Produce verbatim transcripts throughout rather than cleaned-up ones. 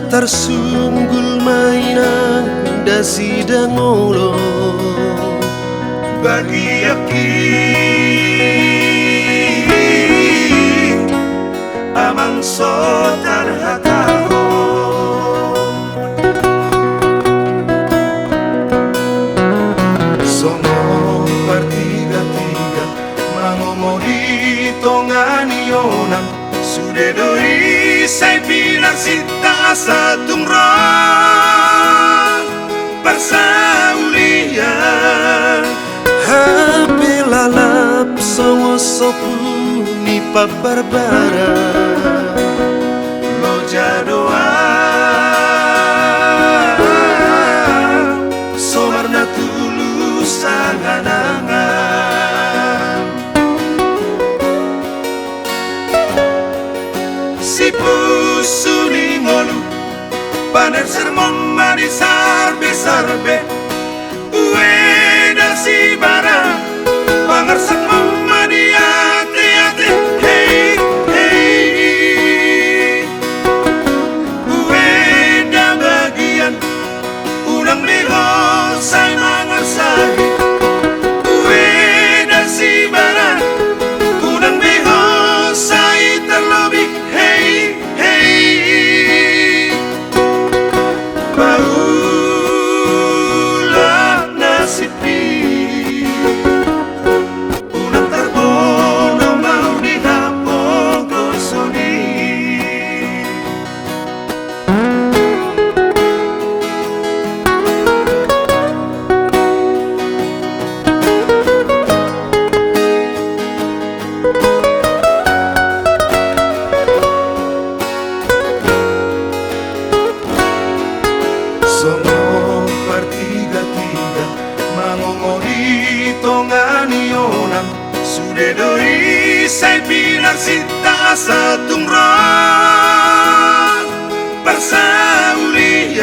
Tarsunggul ma inang da sidang olo. Bagianki amang so tarhatahon. Songon partigatiga mangomo di tonga ni onan. Sude do i sai pinarsinta asa tung ro parsaulian. Hape lalap songon sopu ni pambarbaran. Loja do au so marnatulus angan-angan. Sipusu ni ngolu, panersermon ma di sarbesarbe. Ueda sibara, pangarsanmon ma di ateate. Hei, hei. Ueda bagian, unang be ho sai mangarsahi. Ueda sibara, unang be ho sai tarlobi. Hei, hei. Paula nasib i. Unang tarbono mau di hapogoson i. Songon partigatiga mangomo di tonga ni onan. Sude do i sai pinarsinta asa tung ro parsaulian.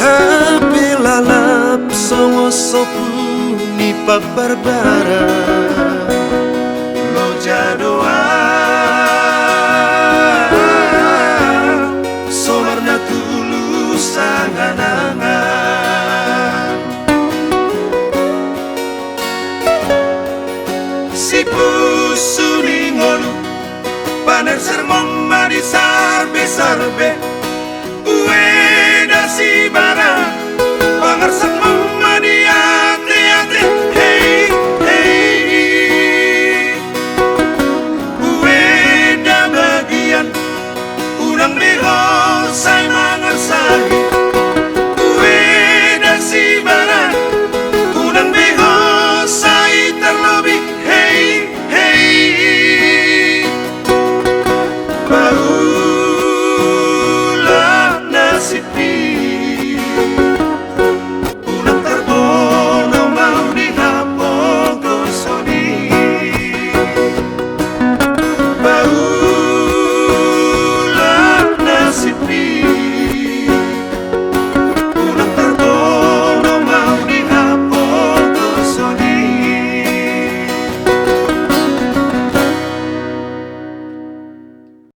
Hape lalap songon sopu ni pambarbaran.